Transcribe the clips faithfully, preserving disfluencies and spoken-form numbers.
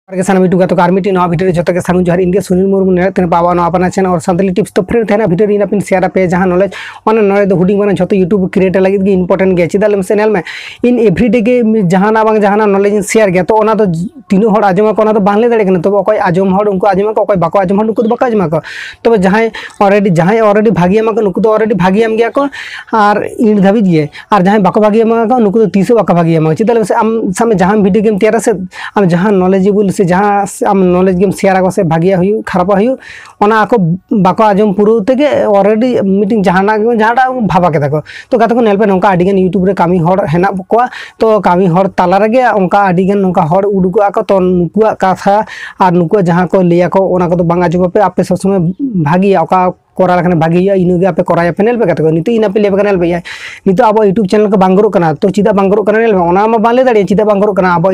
ᱟᱨ ᱜᱮ ᱥᱟᱱᱟᱢ YouTube ᱜᱟᱛᱮ ᱠᱚ ᱟᱨ ᱢᱤᱫᱴᱤᱡ ᱱᱟᱣᱟ video ᱨᱮ ᱡᱚᱛᱚ ᱜᱮ ᱥᱟᱹᱜᱩᱱ ᱡᱚᱦᱟᱨ᱾ ᱤᱧ ᱜᱮ ᱥᱩᱱᱤᱞ ᱢᱩᱨᱢᱩ, ᱱᱮᱞᱮᱫ ᱛᱟᱦᱮᱱᱟ ᱯᱮ ᱟᱵᱚᱣᱟᱜ ᱱᱚᱣᱟ ᱟᱯᱱᱟ channel ᱚᱨ ᱥᱟᱱᱛᱟᱞᱤ tips᱾ ᱛᱚ friend, ᱛᱟᱦᱮᱱᱟ video ᱨᱮ ᱤᱧ ᱟᱯᱮᱧ share ᱟᱯᱮᱭᱟ ᱡᱟᱦᱟᱸ knowledge, ᱚᱱᱟ knowledge ᱫᱚ ᱦᱩᱰᱤᱧ ᱢᱟᱨᱟᱝ ᱡᱷᱚᱛᱚ YouTuber creator ᱞᱟᱹᱜᱤᱫ ᱜᱮ important ᱜᱮᱭᱟ᱾ ᱪᱮᱫᱟᱜ ᱞᱟᱹᱭ ᱢᱮᱥᱮ, ᱧᱮᱞ ᱢᱮ, ᱤᱧ everyday ᱜᱮ ᱢᱤᱫ ᱡᱟᱦᱟᱱᱟᱜ ᱵᱟᱝ ᱡᱟᱦᱟᱱᱟᱜ knowledge ᱤᱧ share ᱜᱮᱭᱟ᱾ ᱛᱚ ᱚᱱᱟ ᱫᱚ ᱛᱤᱱᱟᱹᱜ ᱦᱚᱲ ᱟᱸᱡᱚᱢ ᱟᱠᱚ ᱚᱱᱟ ᱫᱚ ᱵᱟᱝ ᱞᱟᱹᱭ ᱫᱟᱲᱮᱭᱟᱜ ᱠᱟᱱᱟ᱾ ᱛᱚᱵᱮ ᱚᱠᱚᱭ ᱟᱸᱡᱚᱢ ᱦᱚᱲ ᱩᱱᱠᱩ ᱟᱸᱡᱚᱢ ᱟᱠᱚ, ᱚᱠᱚᱭ ᱵᱟᱠᱚ ᱟᱸᱡᱚᱢ ᱦᱚᱲ ᱩᱱᱠᱩ ᱫᱚ ᱵᱟᱠᱚ ᱟᱸᱡᱚᱢ ᱟᱠᱚ᱾ ᱛᱚᱵᱮ ᱡᱟᱦᱟᱸᱭ already, ᱡᱟᱦᱟᱸᱭ already ᱵᱷᱟᱹᱜᱤᱭᱟᱢ ᱟᱠᱚ ᱱᱩᱠᱩ ᱫᱚ already ᱵᱷᱟᱹᱜᱤᱭᱟᱢ ᱜᱮᱭᱟ ᱠᱚ, ᱟᱨ ᱤᱱ ᱫᱷᱟᱹᱵᱤᱡ ᱜᱮ᱾ ᱟᱨ ᱡᱟᱦᱟᱸᱭ ᱵᱟᱠᱚ ᱵᱷᱟᱹᱜᱤᱭᱟᱢ ᱟᱠᱚ ᱱᱩᱠᱩ ᱫᱚ ᱛᱤᱥ ᱦᱚᱸ ᱵᱟᱠᱚ ᱵᱷᱟᱹᱜᱤᱭᱟᱢᱟ᱾ ᱪᱮᱫᱟᱜ ᱞᱟᱹᱭ ᱢᱮᱥᱮ, ᱟᱢ ᱥᱟᱵ ᱢᱮ ᱡᱟᱦᱟᱸ video ᱜᱮᱢ ᱛᱮᱭᱟᱨᱟ ᱥᱮ, ᱟᱢ ᱡᱟᱦᱟᱸ knowledgeable ᱥᱮ ᱡᱟᱦᱟᱸ ᱟᱢ knowledge ᱜᱮᱢ share ᱟᱠᱚ ᱥᱮ ᱵᱷᱟᱹᱜᱤᱭᱟᱜ ᱦᱩᱭᱩᱜ ᱠᱷᱟᱨᱟᱯᱟᱜ ᱦᱩᱭᱩᱜ, ᱚᱱᱟ ᱟᱠᱚ ᱵᱟᱠᱚ ᱟᱸᱡᱚᱢ ᱯᱩᱨᱟᱹᱣ ᱛᱮᱜᱮ already ᱢᱤᱫᱴᱤᱡ ᱡᱟᱦᱟᱱᱟᱜ ᱜᱮ, ᱡᱟᱦᱟᱸᱴᱟᱜ ᱵᱷᱟᱵᱟ ᱠᱮᱫᱟ ᱠᱚ᱾ ᱛᱚ ᱜᱟᱛᱮ ᱠᱚ ᱧᱮᱞ ᱯᱮ, ᱱᱚᱝᱠᱟ ᱟᱹᱰᱤ ᱜᱟᱱ YouTube ᱨᱮ ᱠᱟᱹᱢᱤ ᱦᱚᱲ ᱦᱮᱱᱟᱜ ᱠᱚᱣᱟ᱾ ᱛᱚ ᱠᱟᱹᱢᱤ ᱦᱚᱲ ᱛᱟᱞᱟ ᱨᱮᱜᱮ ᱚᱱᱠᱟ ᱟᱹᱰᱤ ᱜᱟᱱ ᱱᱚᱝᱠᱟ ᱦᱚᱲ ᱩᱰᱩᱠᱚᱜᱼᱟ ᱠᱚ᱾ ᱛᱚ ᱱᱩᱠᱩᱣᱟᱜ ᱠᱟᱛᱷᱟ ᱟᱨ ᱱᱩᱠᱩᱣᱟᱜ ᱡᱟᱦᱟᱸ ᱠᱚ ᱞᱟᱹᱭᱟ ᱠᱚ, ᱚᱱᱟ ᱠᱚᱫᱚ ᱵᱟᱝ ᱟᱸᱡᱚᱢ ᱟᱯᱮ᱾ ᱟᱯᱮ ᱥᱚᱵ ᱥᱚᱢᱚᱭ ᱵᱷᱟᱹᱜᱤᱭᱟ, ᱚᱠᱟ ᱠᱚᱨᱟᱣ ᱞᱮᱠᱷᱟᱱ ᱵᱷᱟᱹᱜᱤ ᱦᱩᱭᱩᱜᱼᱟ, ᱤᱱᱟᱹᱜᱮ ᱟᱯᱮ ᱠᱚᱨᱟᱣ ᱟᱯᱮ᱾ ᱧᱮᱞ ᱯᱮ ᱜᱟᱛᱮ ᱠᱚ, ᱱᱤᱛᱚᱜ ᱤᱧ ᱟᱯᱮ ᱞᱟᱹᱭ ᱟᱯᱮ ᱠᱟᱱᱟ, ᱧᱮᱞ ᱯᱮ, ᱤᱭᱟᱹ, ᱱᱤᱛᱚᱜ ᱟᱵᱚ YouTube channel ᱠᱚ ᱵᱟᱝ ᱜᱨᱳᱜ ᱠᱟᱱᱟ᱾ ᱛᱚ ᱪᱮᱫᱟᱜ ᱵᱟᱝ ᱜᱨᱳᱜ ᱠᱟᱱᱟ? ᱧᱮᱞ ᱯᱮ, ᱚᱱᱟ ᱢᱟ ᱵᱟᱝ ᱞᱟᱹᱭ ᱫᱟᱲᱮᱭᱟᱜᱼᱟ ᱪᱮᱫᱟᱜ ᱵᱟᱝ ᱜᱨᱳᱜ ᱠᱟᱱᱟ᱾ ᱟᱵᱚ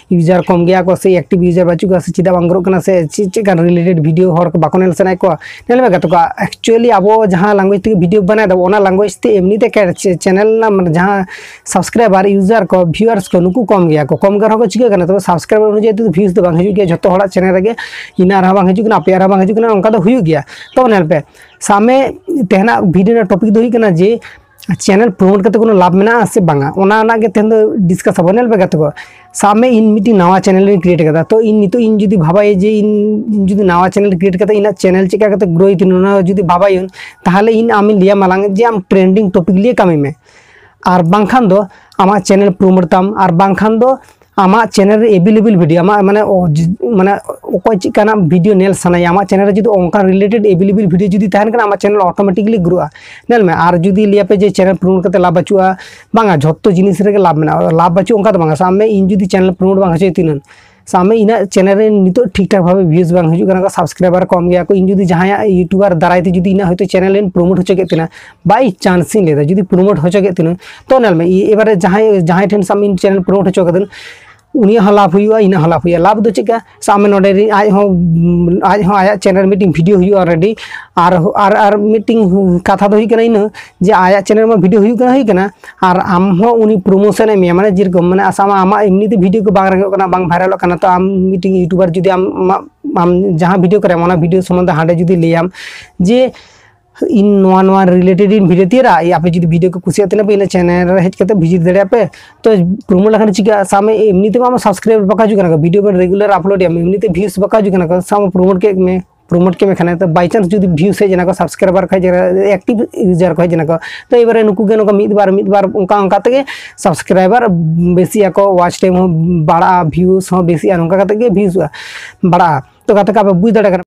user ᱠᱚᱢ ᱜᱮᱭᱟ ᱠᱚ ᱥᱮ active user ᱵᱟᱹᱪᱩᱜ ᱠᱚᱣᱟ ᱥᱮ ᱪᱮᱫᱟᱜ ᱵᱟᱝ ᱜᱨᱳᱜ ᱠᱟᱱᱟ ᱥᱮ ᱪᱮᱫ, ᱪᱮᱫ ᱠᱟᱱ related video ᱦᱚᱲ ᱠᱚ ᱵᱟᱠᱚ ᱧᱮᱞ ᱥᱟᱱᱟᱭᱮᱫ ᱠᱚᱣᱟ᱾ ᱧᱮᱞ ᱯᱮ ᱜᱟᱛᱮ ᱠᱚ, actually ᱟᱵᱚ ᱡᱟᱦᱟᱸ language ᱛᱮᱜᱮ video ᱵᱮᱱᱟᱣ ᱫᱟᱵᱚ, ᱚᱱᱟ language ᱛᱮ ᱮᱢᱱᱤ ᱛᱮ ᱠᱮ-, ᱪᱮ-, channel ᱨᱮᱱᱟᱜ ᱢᱟᱱᱮ ᱡᱟᱦᱟᱸ subscriber, user ᱠᱚ, viewers ᱠᱚ, ᱱᱩᱠᱩ ᱠᱚᱢ ᱜᱮᱭᱟ ᱠᱚ᱾ ᱠᱚᱢ ᱜᱮ ᱨᱮᱦᱚᱸ ᱠᱚ ᱪᱤᱠᱟᱹᱜ ᱠᱟᱱᱟ? ᱛᱚᱵᱮ subscriber ᱚᱱᱩᱡᱟᱭᱤ ᱛᱮᱫᱚ views ᱫᱚ ᱵᱟᱝ ᱦᱤᱡᱩᱜ ᱜᱮᱭᱟ᱾ ᱡᱷᱚᱛᱚ ᱦᱚᱲᱟᱜ channel ᱨᱮᱜᱮ ᱤᱧᱟᱹᱜ ᱨᱮᱦᱚᱸ ᱵᱟᱝ ᱦᱤᱡᱩᱜ ᱠᱟᱱᱟ, ᱟᱯᱮᱭᱟᱜ ᱨᱮᱦᱚᱸ ᱵᱟᱝ ᱦᱤᱡᱩᱜ ᱠᱟᱱᱟ, ᱚᱱᱠᱟ ᱫᱚ ᱦᱩᱭᱩᱜ ᱜᱮᱭᱟ᱾ ᱛᱚ ᱧᱮᱞ ᱯᱮ, ᱥᱟᱵ ᱢᱮ, ᱛᱮᱦᱮᱧᱟᱜ video ᱨᱮᱱᱟᱜ topic ᱫᱚ ᱦᱩᱭᱩᱜ ᱠᱟᱱᱟ ᱡᱮ channel promote ᱠᱟᱛᱮ ᱠᱳᱱᱳ ᱞᱟᱵᱷ ᱢᱮᱱᱟᱜᱼᱟ ᱥᱮ ᱵᱟᱝᱟ, ᱚᱱᱟ ᱨᱮᱱᱟᱜ ᱜᱮ ᱛᱮᱦᱮᱧ ᱫᱚ discuss ᱟᱵᱚᱱ᱾ ᱧᱮᱞ ᱯᱮ ᱜᱟᱛᱮ ᱠᱚ, ᱥᱟᱵ ᱢᱮ ᱤᱧ ᱢᱤᱫᱴᱤᱡ ᱱᱟᱣᱟ channel ᱤᱧ create ᱠᱟᱫᱟ᱾ ᱛᱚ ᱤᱧ ᱱᱤᱛᱚᱜ ᱤᱧ ᱡᱩᱫᱤ ᱵᱷᱟᱵᱟᱭᱟ ᱡᱮ ᱤᱧ, ᱤᱧ ᱡᱩᱫᱤ ᱱᱟᱣᱟ channel create ᱠᱟᱛᱮ ᱤᱧᱟᱹᱜ channel ᱪᱮᱫ ᱞᱮᱠᱟ ᱠᱟᱛᱮ grow ᱤᱧ, ᱚᱱᱟ ᱡᱩᱫᱤ ᱵᱷᱟᱵᱟᱭᱟᱹᱧ, ᱛᱟᱦᱚᱞᱮ ᱤᱧ ᱟᱢᱤᱧ ᱞᱟᱹᱭᱟᱢᱟ ᱞᱟᱝ ᱡᱮ ᱟᱢ trending topic ᱞᱤᱭᱮ ᱠᱟᱹᱢᱤ ᱢᱮ᱾ ᱟᱨ ᱵᱟᱝᱠᱷᱟᱱ ᱫᱚ ᱟᱢᱟᱜ channel promote ᱛᱟᱢ, ᱟᱨ ᱵᱟᱝᱠᱷᱟᱱ ᱫᱚ ᱟᱢᱟᱜ channel ᱨᱮ available video, ᱟᱢᱟᱜ ᱢᱟᱱᱮ ᱚ-, ᱡᱤ-, ᱢᱟᱱᱮ ᱚᱠᱚᱭ ᱪᱮᱫ ᱞᱮᱠᱟᱱᱟᱜ video ᱧᱮᱞ ᱥᱟᱱᱟᱭᱟ, ᱟᱢᱟᱜ channel ᱨᱮ ᱡᱩᱫᱤ ᱚᱱᱠᱟᱱ related available video ᱡᱩᱫᱤ ᱛᱟᱦᱮᱱ ᱠᱟᱱᱟ, ᱟᱢᱟᱜ channel automatically grow ᱟ᱾ ᱧᱮᱞ ᱢᱮ, ᱟᱨ ᱡᱩᱫᱤ ᱞᱟᱹᱭᱟᱯᱮ ᱡᱮ channel promote ᱠᱟᱛᱮ ᱞᱟᱵᱷ ᱵᱟᱹᱪᱩᱜᱼᱟ, ᱵᱟᱝᱟ, ᱡᱷᱚᱛᱚ ᱡᱤᱱᱤᱥ ᱨᱮᱜᱮ ᱞᱟᱵᱷ ᱢᱮᱱᱟᱜᱼᱟ᱾ ᱞᱟᱵᱷ ᱵᱟᱹᱪᱩᱜ ᱚᱱᱠᱟ ᱫᱚ ᱵᱟᱝᱟ᱾ ᱥᱟᱵ ᱢᱮ ᱤᱧ ᱡᱩᱫᱤ channel promote ᱵᱟᱝ ᱦᱚᱪᱚᱭ ᱛᱤᱧᱟᱹ, ᱥᱟᱵ ᱢᱮ ᱤᱧᱟᱹᱜ channel ᱨᱮ ᱱᱤᱛᱚᱜ ᱴᱷᱤᱠ ᱴᱷᱟᱠ ᱵᱷᱟᱵᱮ views ᱵᱟᱝ ᱦᱤᱡᱩᱜ ᱠᱟᱱᱟ, subscriber ᱠᱚᱢ ᱜᱮᱭᱟ ᱠᱚ, ᱤᱧ ᱡᱩᱫᱤ ᱡᱟᱦᱟᱸᱭᱟᱜ YouTuber ᱫᱟᱨᱟᱭ ᱛᱮ ᱡᱩᱫᱤ ᱤᱧᱟᱹᱜ ᱦᱚᱭᱛᱳ channel ᱤᱧ promote ᱦᱚᱪᱚ ᱠᱮᱫ ᱛᱤᱧᱟ, by chance ᱤᱧ ᱞᱟᱹᱭᱫᱟ, ᱡᱩᱫᱤ promote ᱦᱚᱪᱚ ᱠᱮᱫ ᱛᱤᱧᱟᱹ, ᱛᱚ ᱧᱮᱞ ᱢᱮ, ᱤ-, ᱮᱵᱟᱨᱮ ᱡᱟᱦᱟᱸᱭ, ᱡᱟᱦᱟᱸᱭ ᱴᱷᱮᱱ ᱥᱟᱵ ᱢᱮ ᱤᱧ channel promote ᱦᱚᱪᱚ ᱠᱟᱹᱫᱟᱹᱧ, ᱩᱱᱤᱭᱟᱜ ᱦᱚᱸ ᱞᱟᱵᱷ ᱦᱩᱭᱩᱜᱼᱟ, ᱤᱧᱟᱹᱜ ᱦᱚᱸ ᱞᱟᱵᱷ ᱦᱩᱭᱩᱜᱼᱟ᱾ ᱞᱟᱵᱷ ᱫᱚ ᱪᱮᱫ ᱞᱮᱠᱟ? ᱥᱟᱵ ᱢᱮ, ᱱᱚᱰᱮ ᱨᱤᱱ ᱟᱡ ᱦᱚᱸ ᱟᱡ ᱦᱚᱸ ᱟᱭᱟᱜ ᱪᱮᱱᱮᱞ ᱢᱤᱫᱴᱤᱝ ᱵᱷᱤᱰᱤᱭᱳ ᱦᱩᱭᱩᱜᱼᱟ ᱚᱞᱨᱮᱰᱤ᱾ ᱟᱨ ᱟᱨ ᱟᱨ ᱢᱤᱫᱴᱤᱝ ᱠᱟᱛᱷᱟ ᱫᱚ ᱦᱩᱭᱩᱜ ᱠᱟᱱᱟ ᱤᱱᱟᱹ, ᱡᱮ ᱟᱭᱟᱜ ᱪᱮᱱᱮᱞ ᱢᱟ ᱵᱷᱤᱰᱤᱭᱳ ᱦᱩᱭᱩᱜ ᱠᱟᱱᱟ ᱦᱩᱭᱩᱜ ᱠᱟᱱᱟ, ᱟᱨ ᱟᱢ ᱦᱚᱸ ᱩᱱᱤ ᱯᱨᱳᱢᱳᱥᱚᱱ ᱮ ᱮᱢᱮᱭᱟ᱾ ᱢᱟᱱᱮ ᱡᱮᱨᱚᱠᱚᱢ, ᱢᱟᱱᱮ ᱟᱥᱟ ᱢᱟ ᱟᱢᱟᱜ ᱮᱢᱱᱤ ᱛᱮ ᱵᱷᱤᱰᱤᱭᱳ ᱠᱚ ᱵᱟᱝ ᱨᱟᱠᱟᱵ ᱠᱟᱱᱟ, ᱵᱟᱝ ᱵᱷᱟᱭᱨᱟᱞᱚᱜ ᱠᱟᱱᱟ, ᱛᱚ ᱟᱢ ᱢᱤᱫᱴᱤᱝ ᱤᱭᱩᱴᱩᱵᱟᱨ ᱡᱩᱫᱤ ᱟᱢ ᱟᱢᱟᱜ ᱟᱢ ᱡᱟᱦᱟᱸ ᱵᱷᱤᱰᱤᱭᱳ ᱠᱚᱨᱮ ᱚᱱᱟ ᱵᱷᱤᱰᱤᱭᱳ ᱥᱚᱢᱵᱚᱱᱫᱷᱮ ᱦᱟᱸᱰᱮ ᱡᱩᱫᱤ ᱞᱟᱹᱭᱟᱢ ᱡᱮ ᱤᱧ ᱱᱚᱣᱟ ᱱᱚᱣᱟ ᱨᱤᱞᱮᱴᱮᱰ ᱤᱧ ᱵᱷᱤᱰᱤᱭᱳ ᱛᱮᱭᱟᱨᱟ, ᱟᱯᱮ ᱡᱩᱫᱤ ᱵᱷᱤᱰᱤᱭᱳ ᱠᱚ ᱠᱩᱥᱤᱭᱟᱜ ᱛᱟᱦᱮᱱᱟ ᱯᱮ, ᱤᱧᱟᱹᱜ ᱪᱮᱱᱮᱞ ᱨᱮ ᱦᱮᱡ ᱠᱟᱛᱮ ᱵᱷᱤᱡᱤᱴ ᱫᱟᱲᱮᱭᱟᱜᱼᱟ ᱯᱮ᱾ ᱛᱚ ᱯᱨᱳᱢᱳᱴ ᱞᱮᱠᱷᱟᱱ ᱪᱤᱠᱟᱹᱜᱼᱟ? ᱥᱟᱵ ᱢᱮ ᱮᱢᱱᱤ ᱛᱮᱢᱟ ᱟᱢᱟᱜ ᱥᱟᱵᱥᱠᱨᱟᱭᱵᱟᱨ ᱵᱟᱠᱚ ᱦᱤᱡᱩᱜ ᱠᱟᱱᱟ ᱠᱚ, ᱵᱷᱤᱰᱤᱭᱳ ᱵᱮᱱ ᱨᱮᱜᱩᱞᱟᱨ ᱟᱯᱞᱳᱰ ᱮᱫᱟ, ᱮᱢᱱᱤ ᱛᱮ ᱵᱷᱤᱭᱩᱥ ᱵᱟᱠᱚ ᱦᱤᱡᱩᱜ ᱠᱟᱱᱟ ᱠᱚ, ᱥᱟᱵ ᱢᱮ ᱯᱨᱳᱢᱳᱴ ᱠᱮᱫ ᱢᱮ, ᱯᱨᱳᱢᱳᱴ ᱠᱮᱫ ᱢᱮ ᱠᱷᱟᱱ ᱛᱚ ᱵᱟᱭ ᱪᱟᱱᱥ ᱡᱩᱫᱤ ᱵᱷᱤᱭᱩᱥ ᱦᱮᱡ ᱮᱱᱟ ᱠᱚ, ᱥᱟᱵᱥᱠᱨᱟᱭᱵᱟᱨ ᱠᱚ ᱦᱮᱡ ᱮᱱᱟ, ᱮᱠᱴᱤᱵᱷ ᱤᱭᱩᱡᱟᱨ ᱠᱚ ᱦᱮᱡ ᱮᱱᱟ ᱠᱚ, ᱛᱚ ᱮᱵᱟᱨᱮ ᱱᱩᱠᱩ ᱜᱮ ᱱᱚᱝᱠᱟ ᱢᱤᱫ ᱵᱟᱨ ᱢᱤᱫ ᱵᱟᱨ ᱚᱱᱠᱟ ᱚᱱᱠᱟ ᱛᱮᱜᱮ ᱥᱟᱵᱥᱠᱨᱟᱭᱵᱟᱨ ᱵᱮᱥᱤᱜ ᱟᱠᱚ, ᱣᱟᱪ ᱴᱟᱭᱤᱢ ᱦᱚᱸ ᱵᱟᱲᱟᱜᱼᱟ, ᱵᱷᱤᱭᱩᱥ ᱦᱚᱸ ᱵᱮᱥᱤᱜᱼᱟ, ᱱᱚᱝᱠᱟ ᱠᱟᱛᱮ ᱜᱮ ᱵᱷᱤᱭᱩᱥᱚᱜᱼᱟ, ᱵᱟᱲᱟᱜᱼᱟ᱾ ᱛᱚ ᱜᱟᱛᱮ ᱠᱚ ᱟᱯᱮ ᱵᱩᱡᱽ ᱫᱟᱲᱮᱭᱟᱜ ᱠᱟᱱᱟ